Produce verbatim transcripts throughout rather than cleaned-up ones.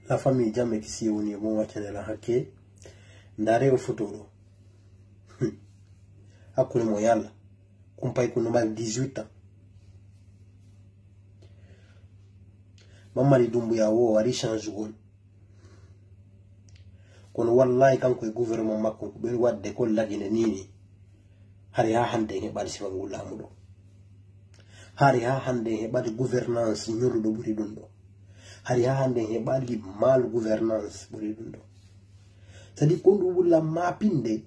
La famille, jam e kisiyee woni e mon, accane Alla hakke. Ndaaree oo foto ɗoo. Hmm. Hakkunde mon e Alla. Kumpay ko no mari dix-huit ans. Mamadi Doumbouya wo o ari changugol. Kono wallahi kanko e gouvernement makko ko ɓe waɗde ko La Guinée nii nii. Hari haa hannde en heɓaali sifa ngu laamu ɗoo. Hari haa hannde en heɓaali gouvernance ñorruɗo ɓuri ɗum ɗoo. Hari haa hannde en heɓaali mal gouvernance ɓuri ɗum ɗoo. C'est-à-dire ko ndu wulla maapinde,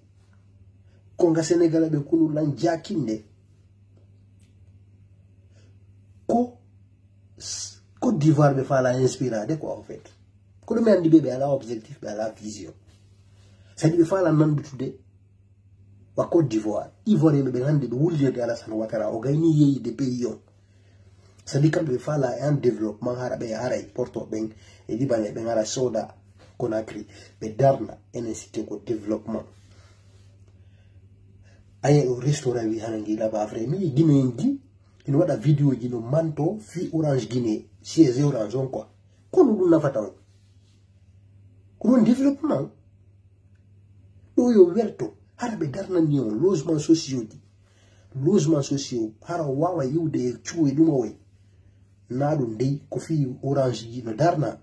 ko nga Sénégalais ɓe kunu lan jaakinde, ko s-, Côte d'Ivoire ɓe faala inspirade quoi, en fait. Ko ɗum mi anndi ɓe, ɓe alaa objectif, ɓe alaa vision. C'est-à-dire ɓe faala nandutude wa Côte d'Ivoire. Ivoirien ɓe ɓen hannde ɓe wullirde Alassane Ouattara, o gayni yeeyde pays on. C'est-à-dire kamɓe ɓe faala en développement, hara ɓe haray Porto ɓen e Libanais ɓen hara sooda Conakry, ɓe darna, enen sitte ko développement. Aye o restaurant wi hana ngi laba affaire. Mi Guinéen gi, ina waɗa vidéo ji no manto fi Orange Guinée, siège Orange on quoi. Kono ɗum nafata on. Ko ɗum développement. Ɗo yo welto, hara ɓe darnani on logement sociaux ji. Logement sociaux, hara o waawa iwde e cuuɗi ɗum o wayi. Naa ɗum dey, ko fii Orange ji no darna,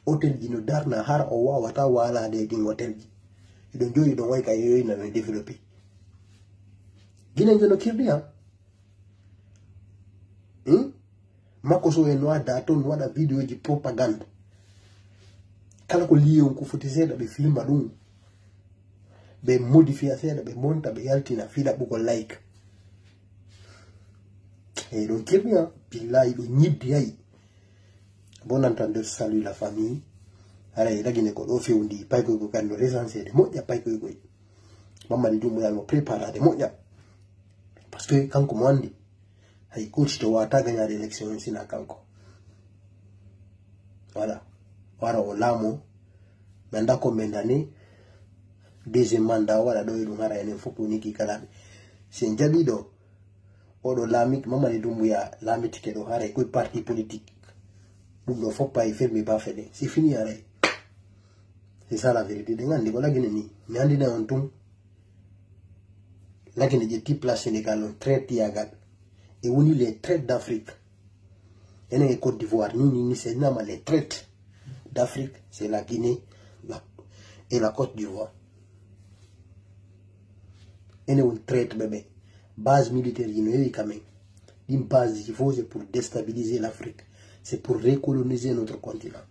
hôtel ji no darna, hara o waawata waalaade e ɗin hôtel ji. Hiɗon jooɗi ɗon way ka yoyna no développé. Ginen jo no kirɗi han. Hmm? Makko so en no adda ton waɗa vidéo ji propagande. Kala ko liyon ko foti seeɗa ɓe filma ɗum. Ɓe modifiya seeɗa, ɓe monta, ɓe yaltina, fii ɗaɓɓugol like. Eyi, ɗon kirmi, ah, billahi, ɗon ñiddi, ay. Bon entendeur, salut la famille. Haray La Guinée ko ɗo fewndi, paykoy ko kan no recenseede moƴƴa, paykoy koy. Mamadi Doumbouya mo préparade moƴƴa. Parce que kanko mo anndi. Hay gootito waawata gañaade élection en sina kanko. Voilà. Wara o laamo. Mi anndaa ko men dani. Deuxième mandat o waɗa ɗo e ɗum hara enen fof ko niki kala. Si en jaɓi ɗo, oɗo laami, Mamadi Doumbouya laamitike ɗo hara e koye parti politique. Ɗum ɗo fof pay fermi ba fede. C'est fini hara. C'est ça la vérité. Ɗen anndi ko La Guinée ni. Mi anndina on tun. La Guinée ƴetti place Sénégal on, traite yagal. E woni les traîtres d'Afrique. Enen e Côte d'Ivoire, ni, ni, ni, c'est nama les traîtres d'Afrique, c'est la Guinée, la, et la Côte d'Ivoire. Enen woni traître ɓe ɓe. Base militaire yi no heewi quand même. Ɗin base ji fof, c'est pour déstabiliser l'Afrique. C'est pour recoloniser notre continent.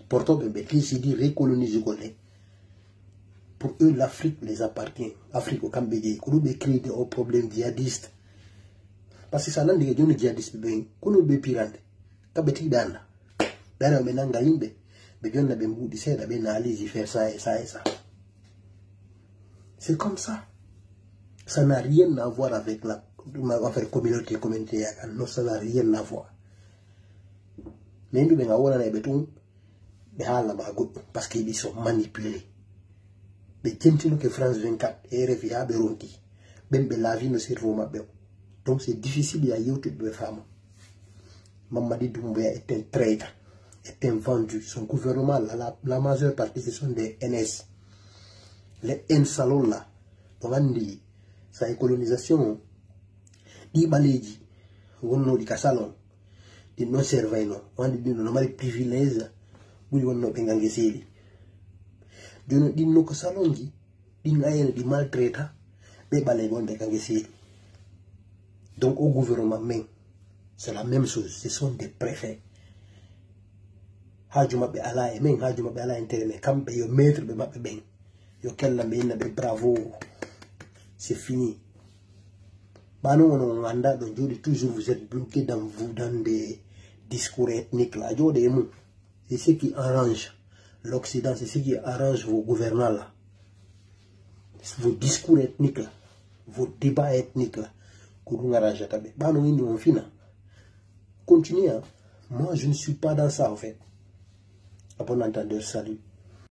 Porto ɓe ɓe décidi recoloniser ko le. Pour eux, l'Afrique les appartient. Afrique ko kamɓe jeyi. Ko ɗum ɓe créé o problème djihadiste. Parce que sa nandi ke joni djihadiste ɓe ɓen, ko ɗum ɓe pirande. Kamɓe tigi ɓe annda. Ɓe ara ɓe nanga yimɓe. Ɓe jonna ɓe mbuuɗi seeɗa, ɓe naaliji faire ça et ça et ça. C'est comme ça. Ça n'a rien à voir avec la, ma affaire communauté, communauté yagal. Non, ça n'a rien à voir. Mais mbiɓe nga wonana ɓe tun, ɓe haala ma goɗɗum, parce que ils sont manipulés. Ɓe jentinoke France vingt-quatre e R F I haa ɓe ronki. Ɓen ɓe laavino cerveau maɓɓe o. Donc c'est difficile ya yewtude ɓe faama. Mamadi Doumbouya est un traître, est un vendu. Son gouvernement, la, la, la majeure partie, ce sont des N S. Les N salon là, on a dit, ça est colonisation. Ɗi ɓaleeji wonnooɗi ka salon, ɗin ɗon servayno, wandi ɗin no mari privilège ɓuri wonnooɓe nga ngeseeli. Jooni ɗin no ko salonji, ɗin ayene ɗi maltraita, ɓe ɓaleeɓe wonɓe ka ngeseeli. Donc, au gouvernement men, c'est la même chose, ce sont des préfets. Haaju maɓɓe alaa e men, haaju maɓɓe alaa e intérêt men, kamɓe yo maître ɓe maɓɓe ɓen. Yo kellan ɓe inna ɓe bravo. C'est fini. Ɓano on, on annda ɗo jooɗi, toujours vous êtes bloqué dans vous, dans des discours ethniques là. Jooɗe e mum. C'est ce qui arrange l'Occident, c'est ce qui arrange vos gouvernants là. Vos discours ethniques là, vos débats ethniques là. Ko ɗum arrange ta ɓe. Ɓano inni on fina. Continue, hein. Moi, je ne suis pas dans ça, en fait. À bon entendeur, salut.